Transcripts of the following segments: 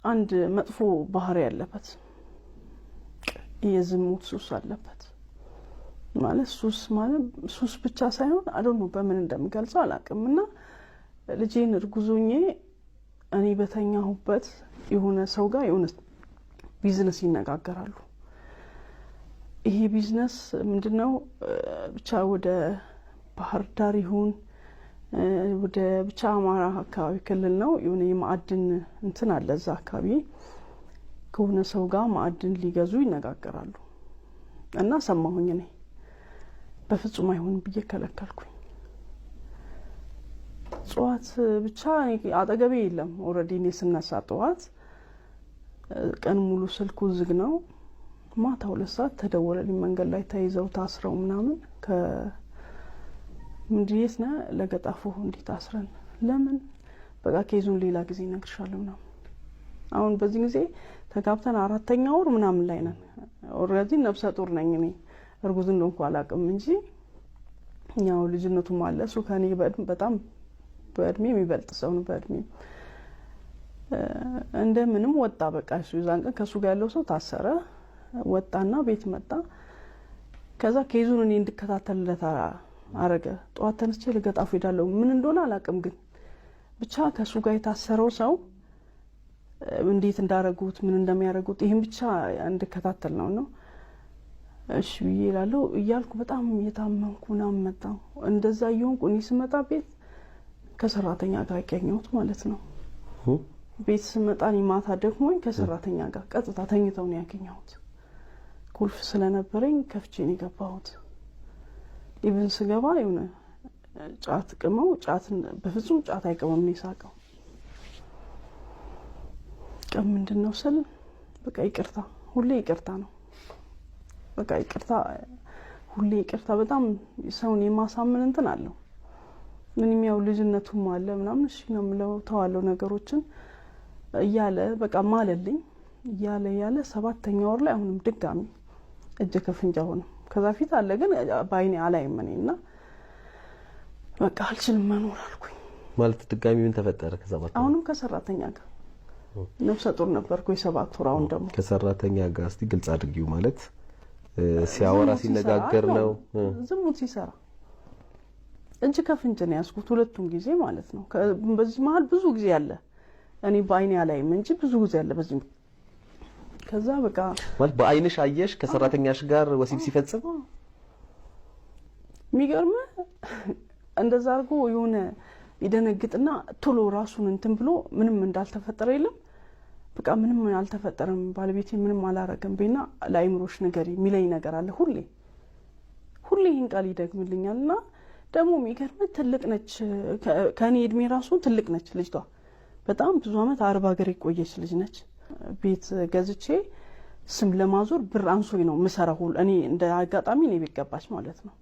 አንድ መጥፎ ባህሪ ያለበት የዝሙት ሱስ አለበት። ማለት ሱስ ማለት ሱስ ብቻ ሳይሆን I don't know በምን እንደምገልጸው አላውቅም። እና ልጄን እርጉዝ ሆኜ እኔ በተኛሁበት የሆነ ሰው ጋር የሆነ ቢዝነስ ይነጋገራሉ። ይሄ ቢዝነስ ምንድነው? ብቻ ወደ ባህር ዳር ይሁን ወደ ብቻ አማራ አካባቢ ክልል ነው። የሆነ የማዕድን እንትን አለ እዛ አካባቢ ከሆነ ሰው ጋር ማዕድን ሊገዙ ይነጋገራሉ። እና ሰማሁኝ። እኔ በፍጹም አይሆንም ብዬ ከለከልኩኝ። ጠዋት ብቻ አጠገቤ የለም። Already እኔ ስነሳ ጠዋት ቀን ሙሉ ስልኩ ዝግ ነው። ማታ 2 ሰዓት ተደወለልኝ። መንገድ ላይ ተይዘው ታስረው ምናምን። ከምንድን የት ነህ? ለገጣፎ። እንዲህ ታስረን። ለምን? በቃ case ኡን ሌላ ጊዜ እነግርሻለሁ ምናምን። አሁን በዚህ ጊዜ ተጋብተን አራተኛ ወር ምናምን ላይ ነን። Already ነፍሰ ጡር ነኝ እኔ፣ እርጉዝ እንደሆንኩ አላውቅም እንጂ ያው ልጅነቱም አለ። እሱ ከኔ በጣም በእድሜ የሚበልጥ ሰው ነው። በእድሜ እንደምንም ወጣ። በቃ እሱ የዛን ቀን ከእሱ ጋር ያለው ሰው ታሰረ። ወጣና ቤት መጣ። ከዛ case ኡን እኔ እንድከታተልለት አረገ። ጠዋት ተነስቼ ለገጣፎ ሄዳለሁ። ምን እንደሆነ አላውቅም፣ ግን ብቻ ከእሱ ጋር የታሰረው ሰው እንዴት እንዳረጉት፣ ምን እንደሚያደርጉት ይህን ብቻ እንድከታተል ነው። እሺ ብዬ እላለሁ እያልኩ በጣም እየታመምኩ ምናምን መጣሁ። እንደዛ እየሆንኩ እኔ ስመጣ ቤት ከሰራተኛ ጋር ያገኘሁት ማለት ነው። ቤት ስመጣ እኔ ማታ ደክሞኝ ከሰራተኛ ጋር ቀጥታ ተኝተው ነው ያገኘሁት። ቁልፍ ስለነበረኝ ከፍቼ ነው የገባሁት። Even ስገባ የሆነ ጫት ቅመው፣ ጫት በፍጹም ጫት አይቅምም ነው የሳቀው። ቀን ምንድን ነው ስል በቃ ይቅርታ፣ ሁሌ ይቅርታ ነው። በቃ ይቅርታ፣ ሁሌ ይቅርታ። በጣም ሰውን የማሳመን እንትን አለው። ምንም ያው ልጅነቱም አለ ምናምን፣ እሺ ነው የምለው፣ ተዋለው ነገሮችን እያለ በቃ ማለልኝ እያለ እያለ ሰባተኛ ወር ላይ አሁንም ድጋሚ እጅ ከፍንጅ፣ አሁንም ከዛ ፊት አለ ግን በአይኔ አላይም እኔ እና በቃ አልችልም መኖር አልኩኝ። ማለት ድጋሚ ምን ተፈጠረ? ከሰባት አሁንም ከሰራተኛ ጋር፣ ነፍሰ ጡር ነበርኩ የ7 ወር። አሁን ደግሞ ከሰራተኛ ጋር፣ እስቲ ግልጽ አድርጊው። ማለት ሲያወራ ሲነጋገር ነው? ዝሙት ሲሰራ እጅ ከፍንጅ ነው ያዝኩት፣ ሁለቱም ጊዜ ማለት ነው። በዚህ መሀል ብዙ ጊዜ አለ፣ እኔ በአይኔ አላይም እንጂ ብዙ ጊዜ አለ። በዚህ ከዛ በቃ ማለት በአይንሽ አየሽ ከሰራተኛሽ ጋር ወሲብ ሲፈጽም? የሚገርምህ እንደዛ አድርጎ የሆነ ይደነግጥና ቶሎ ራሱን እንትን ብሎ ምንም እንዳልተፈጠረ፣ የለም በቃ ምንም አልተፈጠረም፣ ባለቤቴ ምንም አላረገም ቤና ለአይምሮሽ ንገሪ የሚለኝ ነገር አለ። ሁሌ ሁሌ ይህን ቃል ይደግምልኛል። እና ደግሞ የሚገርምህ ትልቅ ነች፣ ከእኔ እድሜ ራሱ ትልቅ ነች ልጅቷ። በጣም ብዙ ዓመት አረብ ሀገር የቆየች ልጅ ነች። ቤት ገዝቼ ስም ለማዞር ብር አንሶኝ ነው ምሰራ ሁሉ እኔ እንደ አጋጣሚ እኔ ቤት ገባች ማለት ነው።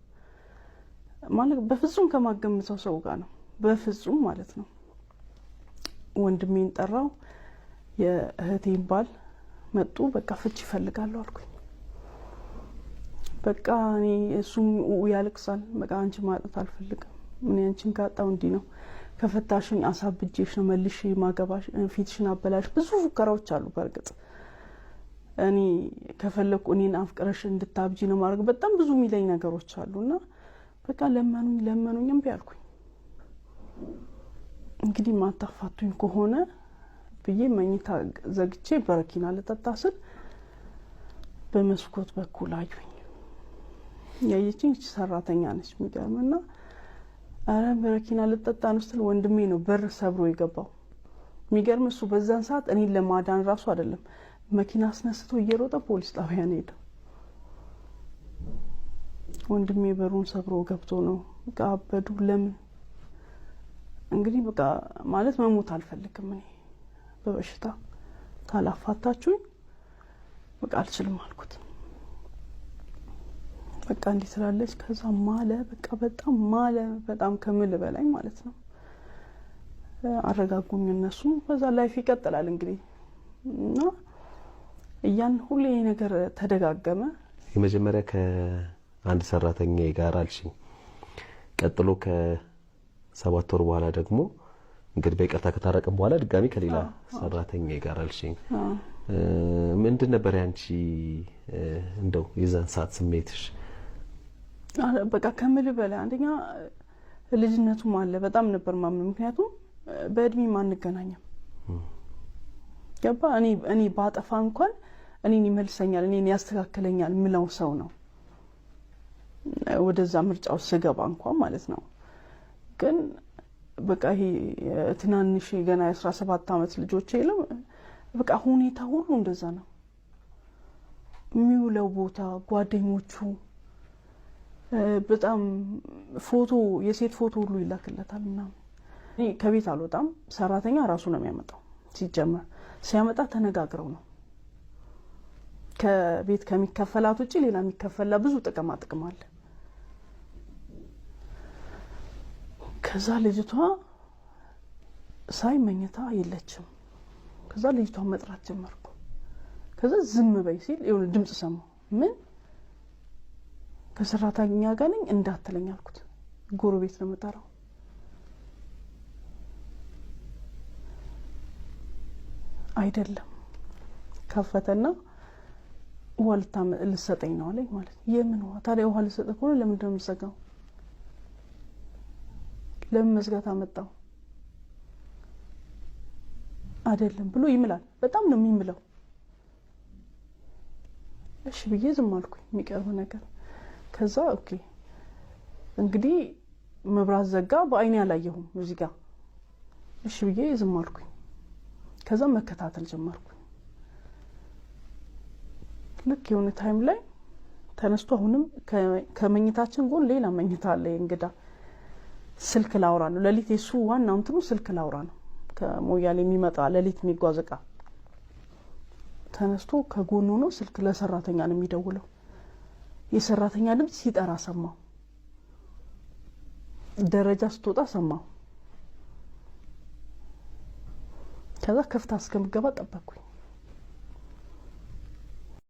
ማለት በፍጹም ከማገምተው ሰው ጋር ነው፣ በፍጹም ማለት ነው። ወንድሜን ጠራው፣ የእህቴን ባል መጡ። በቃ ፍች ይፈልጋለሁ አልኩኝ። በቃ እኔ እሱም ያለቅሳል። በቃ አንቺ ማጣት አልፈልግም። እኔ አንቺን ካጣው እንዲህ ነው፣ ከፈታሽኝ አሳብጄሽ ነው መልሼ ማገባሽ፣ ፊትሽን አበላሽ። ብዙ ፉከራዎች አሉ። በእርግጥ እኔ ከፈለኩ እኔን አፍቅረሽ እንድታብጂ ነው ማድረግ፣ በጣም ብዙ የሚለኝ ነገሮች አሉና በቃ ለመኑኝ ለመኑኝ፣ እምቢ አልኩኝ። እንግዲህ ማታፋቱኝ ከሆነ ብዬ መኝታ ዘግቼ በረኪና ልጠጣ ስል በመስኮት በኩል አዩኝ። ያየችኝ ሰራተኛ ነች። የሚገርምና አረ በረኪና ልጠጣ ነው ስትል ወንድሜ ነው በር ሰብሮ የገባው። የሚገርም እሱ በዛን ሰዓት እኔን ለማዳን ራሱ አይደለም፣ መኪና አስነስቶ እየሮጠ ፖሊስ ጣቢያ ነው ሄደው። ወንድሜ በሩን ሰብሮ ገብቶ ነው በቃ አበዱ። ለምን እንግዲህ በቃ ማለት መሞት አልፈልግም እኔ በበሽታ፣ ካላፋታችሁኝ በቃ አልችልም አልኩት። በቃ እንዲህ ትላለች። ከዛ ማለ፣ በቃ በጣም ማለ፣ በጣም ከምል በላይ ማለት ነው። አረጋጉኝ እነሱ። በዛ life ይቀጥላል እንግዲህ እና እያን ሁሌ ይሄ ነገር ተደጋገመ። የመጀመሪያ ከአንድ ሰራተኛ ጋር አልሽኝ። ቀጥሎ ከ7 ወር በኋላ ደግሞ እንግዲህ በይቅርታ ከታረቅን በኋላ ድጋሚ ከሌላ ሰራተኛ ጋር አልሽኝ። ምንድን ነበር ያንቺ እንደው የዛን ሰዓት ስሜትሽ? በቃ ከምልህ በላይ አንደኛ ልጅነቱም አለ፣ በጣም ነበር ማምነው። ምክንያቱም በእድሜም አንገናኝም። ገባ እኔ ባጠፋ እንኳን እኔን ይመልሰኛል፣ እኔን ያስተካክለኛል ምለው ሰው ነው። ወደዛ ምርጫው ስገባ እንኳን ማለት ነው። ግን በቃ ይሄ ትናንሽ ገና የ17 ዓመት ልጆች የለም፣ በቃ ሁኔታ ሁሉ እንደዛ ነው። የሚውለው ቦታ፣ ጓደኞቹ፣ በጣም ፎቶ፣ የሴት ፎቶ ሁሉ ይላክለታል ምናምን። እኔ ከቤት አልወጣም። ሰራተኛ ራሱ ነው የሚያመጣው። ሲጀመር ሲያመጣ ተነጋግረው ነው። ከቤት ከሚከፈላት ውጭ ሌላ የሚከፈላ ብዙ ጥቅማ ጥቅም አለ። ከዛ ልጅቷ ሳይ መኝታ የለችም። ከዛ ልጅቷን መጥራት ጀመርኩ። ከዛ ዝም በይ ሲል የሆነ ድምፅ ሰማሁ። ምን ከሰራተኛ ጋር ነኝ እንዳትለኝ አልኩት። ጎረቤት ነው የምጠራው። አይደለም ከፈተና ውሃ ልሰጠኝ ነው አለኝ። ማለት የምን ውሃ ታዲያ? ውሃ ልሰጠ ከሆነ ለምንድን ነው የምዘጋው? ለምን መዝጋት አመጣው? አይደለም ብሎ ይምላል። በጣም ነው የሚምለው። እሺ ብዬ ዝም አልኩኝ። የሚቀርብ ነገር ከዛ okay እንግዲህ መብራት ዘጋ። በአይኔ አላየሁም እዚህ ጋ። እሺ ብዬ ዝም አልኩኝ። ከዛ መከታተል ጀመርኩኝ። ልክ የሆነ time ላይ ተነስቶ አሁንም ከመኝታችን ጎን ሌላ መኝታ አለ እንግዳ፣ ስልክ ላውራ ነው። ሌሊት የሱ ዋናው እንትኑ ስልክ ላውራ ነው። ከሞያሌ የሚመጣ ሌሊት የሚጓዝ እቃ ተነስቶ ከጎኑ ሆኖ ስልክ ለሰራተኛ ነው የሚደውለው። የሰራተኛ ድምፅ ሲጠራ ሰማው። ደረጃ ስትወጣ ሰማው። ከዛ ከፍታ እስከምገባ ጠበቅኩኝ።